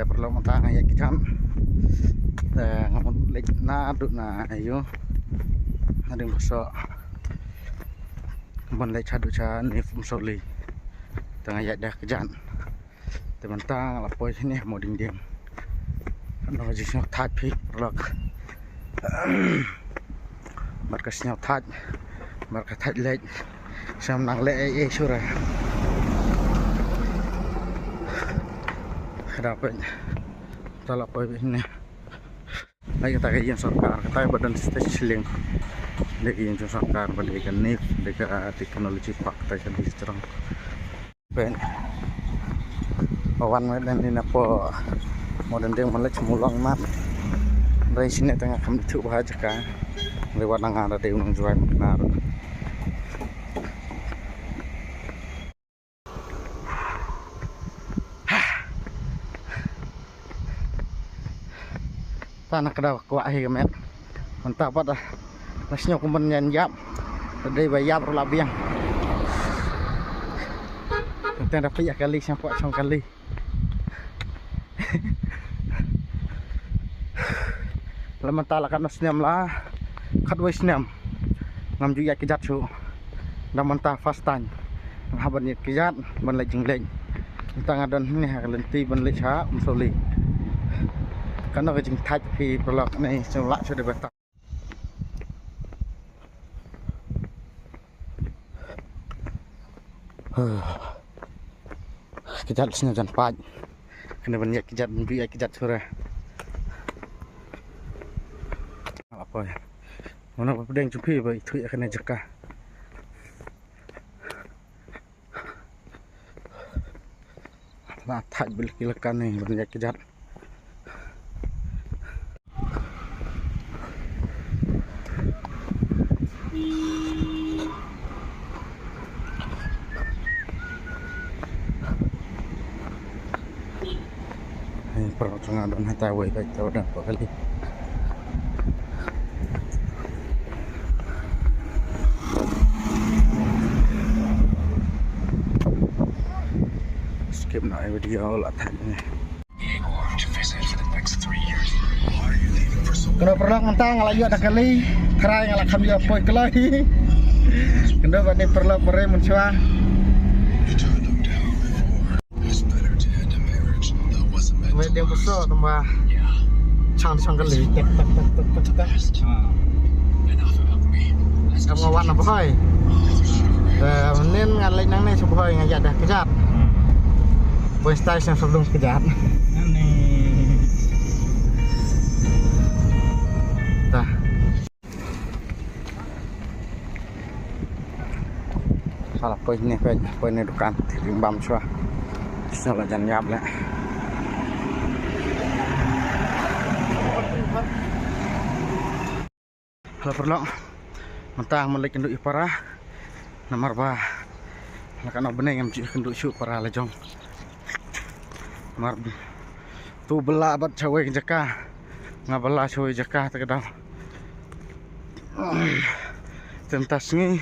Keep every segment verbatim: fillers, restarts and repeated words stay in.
Paralok, mynta nga ïaid kjat. Te nga mut leit naduh na ïew, na dieng basoh. Ban leit shaduh sha Nif Umsawli. Te nga ïaid da kjat. Te mynta nga la poi shane ha Mawdiengdieng. Nongshong thait phi paralok. Bad ka sngew thait, bad ka thait leit. Sngewbha nang leh ei ei shuh re. Khadar peit. Te la poi beit ne. Ai kata ka ïing sorkar, kata ba don stage ceiling. Dei ka ïing jong sorkar, ba dei ka Nif, dei ka technology park, kata ka district. Peit. Ba wan met ne na pdeng Mawdiengdieng ban leit sha Mulong mat. Dei shane te nga kham ithuh bha jaka. Dei wat na nga da dei u nongjwai Mawdiengdieng. Ta na ka daw kwah hi ka met. Mynta pat ah. Na shnong kum ban ïap. Dei ba ïap ruh la biang. Tang da phi ïa kali sngewbha shong kali. La mynta la katno snem la. Khatwei snem. Ngam ju ïaid kjat shuh. Da mynta first time. Nga hap ban ïaid kjat ban leit jingleit. Mynta nga don hangne ha ka lynti ban leit sha Umsawli. Kano ka jingthait phi paralok ne sngewlah shuh dei ba ta. Kjat sngewjan pat. Kane ban ïaid kjat, ban ïaid kjat shuh re. Apa ya? Mana ba pdeng jong phi ba ithuh ïa kane jaka. La thait bel ki la kane ban ïaid kjat. Hei, paralok, nga don ha ta wei, ka ta don pa kali. Skip na video la thait ne. Kano paralok mynta nga la ïoh da kali, trai nga la kham ïoh poi kloi. Kano ba ni paralok bare mynshuwa. Wei ding paso tamba. Chang chang kali. Tak tak tak tak tak tak. Kam nga wan na Bhoi. Eh, nin nga leit nangne sha Bhoi nga ïaid da kjat. Bhoi stai sha serdung kjat. Dah. Salah poi ne, poi ne dukan. Ring bam shuwa. Salah jan ïap le. Hello paralok. Mynta nga leit kynduh ïa para. Namar ba la katno bnai ngam ju kynduh shuh para la jong. Namar tu bylla bad shawei jaka. Nga bylla shawei jaka te ka daw. Te mynta sngi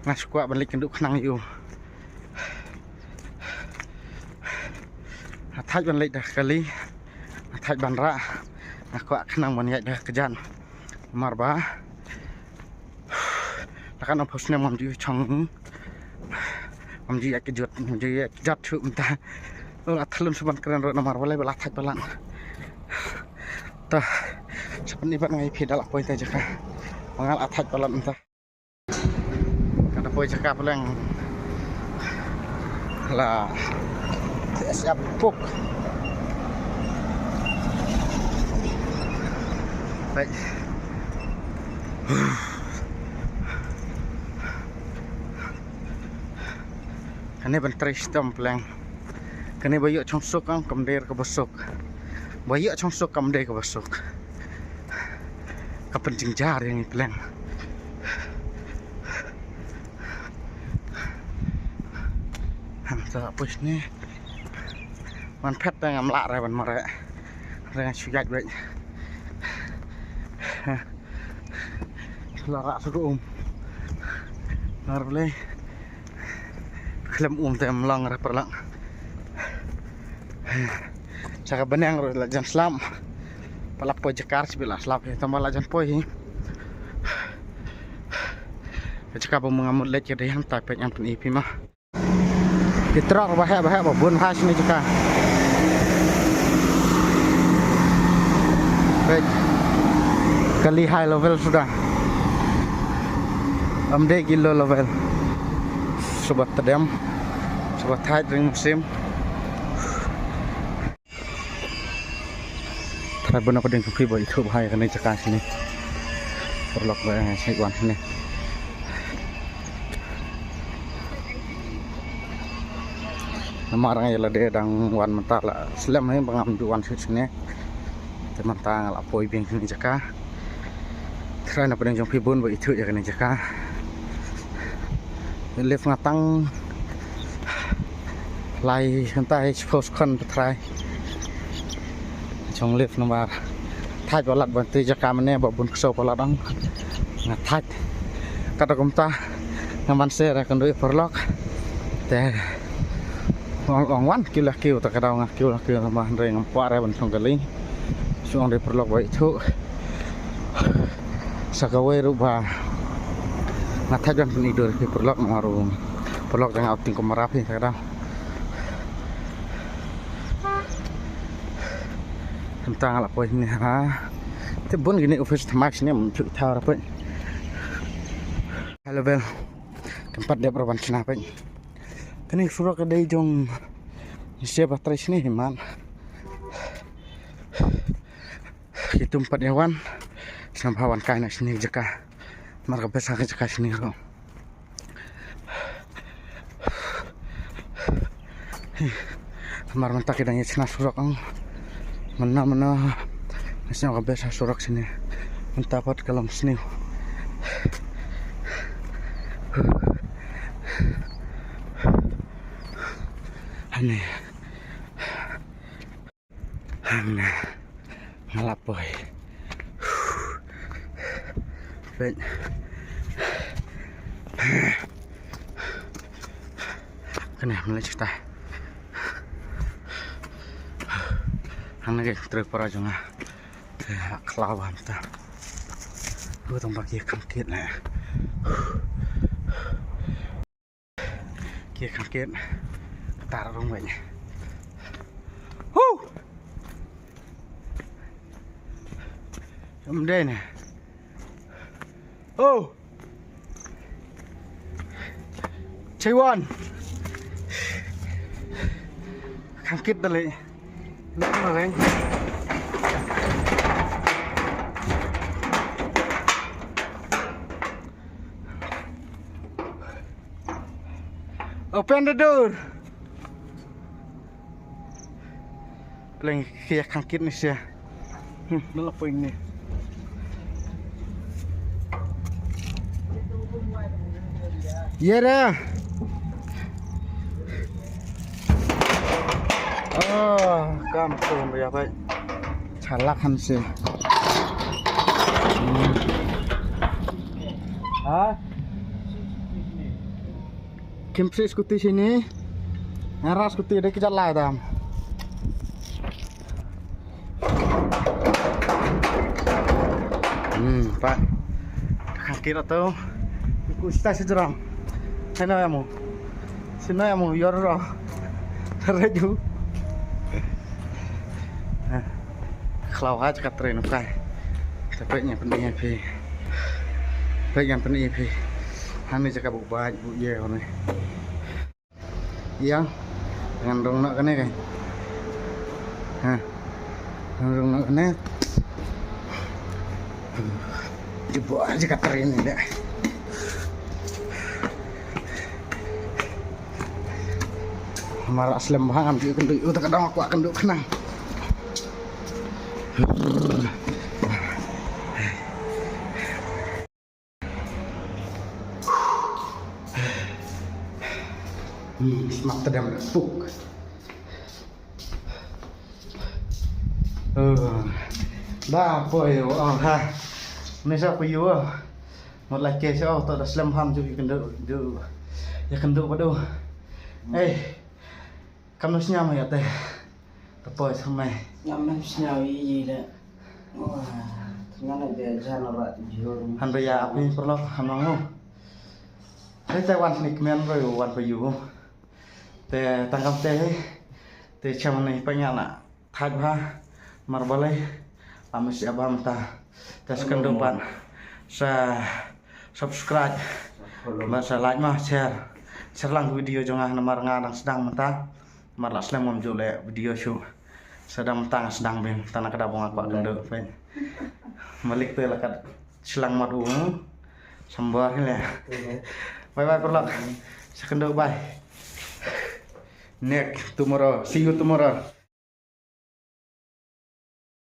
nga shu kwah ban leit kynduh khnang ïa u. Nga thait ban leit da kali. Nga thait ban rah. Nga kwah khnang ban ïaid da kjat. Namar ba la katno phew snem ngam ju shong, ngam ju ïaid kjat, ngam ju ïaid kjat shuh mynta. La thlun shu ban kren ruh namar balei ba la thait palat. Ta sa pyni pat nga ïa phi da la poi ta jaka ba nga la thait palat mynta. Kata poi jaka pleng. La siap puk. Baik. Kane ban trei shitom pleng. Kane ba ïoh chongsuk ang kam dei kaba suk. Ba ïoh chongsuk kam dei kaba suk. Ka pynjynjar ïa ngi pleng. Hangta push ne. Man phet te ngam lah re ban mareh. Re nga shu ïaid beit. La rah shu um. Ngar balei. Khlem um te ym long re paralok. Sa ka bneng ruh la jan slap. Ba la poi jaka shibit la slap hi, tang ba la jan poi hi. Ka jaka ba ma nga mut leit ka dei hangta, peit ngan pyni ïa phi ma. Ki trok ba heh ba heh ba bun ha shane jaka. Peit. Kali high level suda. Ym dei ki low level. Suba tdem. Suba thait ring musim. Trai bun na pdeng jong phi ba ithuh bha ïa kane jaka shane. Paralok ba shane wan shane. Namar nga ïa lade dang wan mynta la slem hi ba ngam ju wan shuh shane. Te mynta nga la poi biang shane jaka. Trai na pdeng jong phi bun ba ithuh ïa kane jaka. Lift nga tang lai hynta hi shiphew second ba trai. Jong lift namar thait palat ban te jaka mane ba bun ksew palat ang. Nga thait. Kata kumta nga man se ra kynduh paralok. Te ong ong wan kiew la kiew ta ka daw nga kiew la kiew namar hynrei ngam kwah re ban shong kali. Shu ong dei paralok ba ithuh. Sa kawei ruh ba nga thait ban pyni dur ki paralok namar ruh paralok jong nga u ting kum marap hi ta ka daw. Mynta nga la poi ne ha. Te bun kine office thymmai shane, mynta thaw ra peit. Hello bel. Kam pat dep ra ban shna peit. Kane surok ka dei jong Asia ba trei shane hi man. Ki tum pat ïa wan. Sngewbha wan kai na shane jaka. Mar ka best ha ka jaka shane ruh. Mar mynta ki dang ïa shna surok ang. Mynno mynno. Nga sngew ka best ha surok shane. Mynta pat ka long sniew. Hangne. Hangne. Nga la poi. Peit. Kane, mlei kita. Hangne ka trei para jong nga. Te ha khlaw bha mynta. Ko tang ba ki khang kit ne. Ki khang kit. Tar rong wei. Hu! Ym dei ne. Oh! Chaiwan. Khang kit da lei. Lei ma lei. Open the door. Pleng khia khang kit ni sia. Hmm, na la poi ni. Yera. Ah, kam tu ya pai. Chalak han sia. Hmm. Ha? Kim si scooty sini. Ngara scooty dei ki jat lai dam. Hmm, pa. Khang kit to. Ku sta si jram. Heno ya mo. Sino ya mo yor ro. Reju. Khlaw ha jaka train kai. Te peit ngan pyni ïa phi. Peit ngan pyni ïa phi. Hangne jaka bu bad bu ye hangne. Ïa ngan rung noh kane kai. Ha. Ngan rung noh kane. Jubor jaka train ni deh. Mara slem bha ngam ju kynduh, u ta ka dong kwah kynduh khnang. Hmm, smat tadam puk. Oh. Ba poi, oh, ha. Ni sa poi, oh. Mut lai ke sha, oh, to da slem bha ngam ju ïa kynduh, ju ïa kynduh bad u. Eh. Kam nang sñiaw ma ïa te. Te poi sa mai. Ngam sñiaw ïa i le. Wah, nga na de jan ra ti jor. Han ba ïa api paralok, han long u. Te te wan sni kmen roi wan pa yu. Te tang kam te. Te cham ni pa nga na thaj bha. Mar balei. Am si aba mynta. Te sa kynduh pat sa subscribe. Bad sa like ma share. Share lang video jong nga namar nga dang sdang mynta. Mar la slem ngam ju leh video shuh. Sa dang mynta nga sdang bha, tang na ka daw ba nga kwah kynduh peit. Malik te la kat shlang mat u. Sambar hi le. Bye bye paralok. Sa kynduh bye. Next tomorrow. See you tomorrow.